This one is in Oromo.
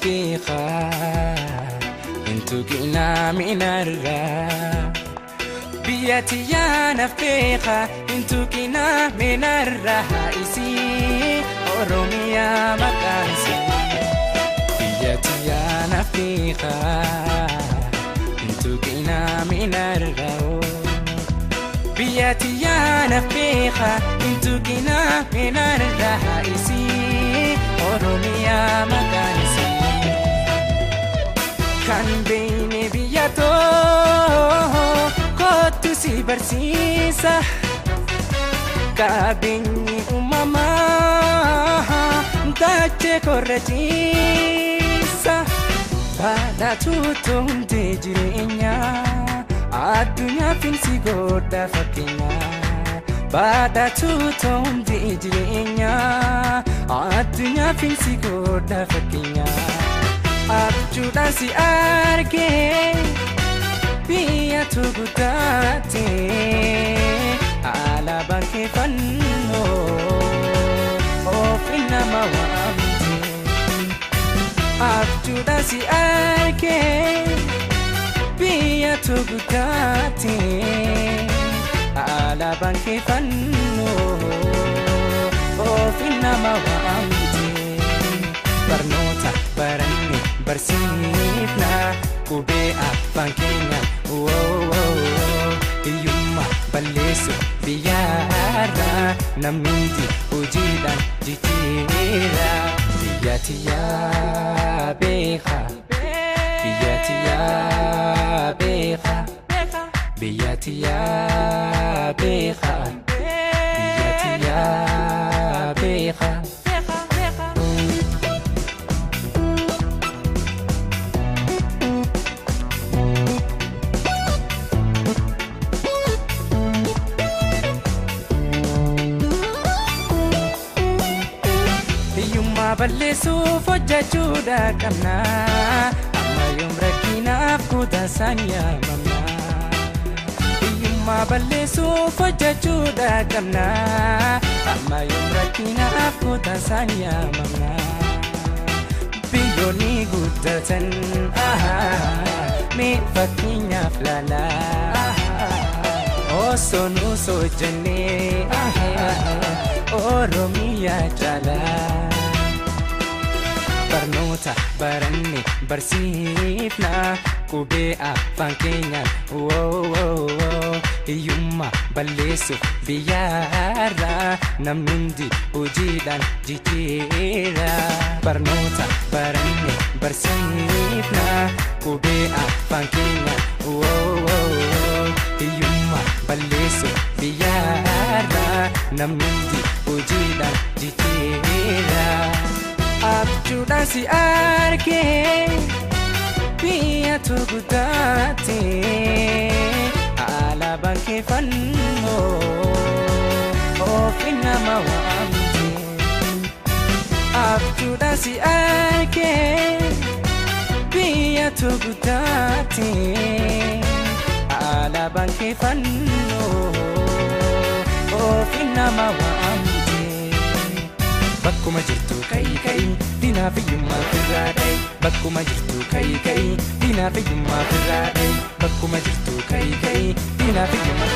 beeka hin tuqinaa minarraa. Biyya tiyyaanaaf beeka hin tuqinaa minarraa isii Oromiyaa maqaansi. Biyya tiyyaanaaf beeka hin tuqinaa minarraa. Biyya tiyyaanaaf beeka hin tuqinaa minarraa isii Oromiyaa maqaansi. Kan beeyne biyya too kottu si barsiisa. Qabeenyi uumamaa dachee korra ciisa. Badhaatuutu hundee jireenyaa addunyaa finsi godha fakkeenyaa. Badhaatuutu hundee jireenyaa addunyaa finsi godha fakkeenyaa. Abjuudhaan si argee biyyatu guddaate alaabaan kee fannoo ofi nama waamte. Abjuudhaan si argee biyyatu guddaate alaabaan kee fannoo ofi nama waamte. Barnoota baranne barsiifna qubee afaan keenya hiyyummaa balleessu biyyaarraa namni hundi hojiidhaan jijjiira. Biyya tiyyaa beeka biyya tiyyaa beeka biyya tiyyaa beeka biyya tiyyaa beeka. Hiyyummaa balleessuuf hojjechuudha qabna. Amma yoom rakkinaaf kutasaan yaamamna. Hiyyummaa balleessuuf hojjechuudha qabna. Amma yoom rakkinaaf kutasaan yaamamna. Biyyoonni guddatan mee fakkeenyaaf laalaa. Osoo nuus hojjennee Oromiyaa caalaa. Barnoota baranne barsiifna qubee afaan keenyaan hiyyummaa balleessuuf biyyaarraa namni hundi hojiidhaan jijjiira. Barnoota baranne barsiifna qubee afaan keenyaan hiyyummaa balleessuuf biyyaarraa namni hundi hojiidhaan jijjiira. Abjuudhaan si argee biyyatu guddaate alaabaan kee fannoo ofi nama waamte. Abjuudhaan si argee biyyatu guddaate alaabaan kee fannoo ofi nama waamte. Bakkuma jirtu ka'i ka'i diinaa fiyyummaa firraa dha'i. Bakkuma jirtu ka'i ka'i diinaa fiyyummaa firraa dha'i. Bakkuma jirtu ka'i ka'i diinaa fiyyummaa.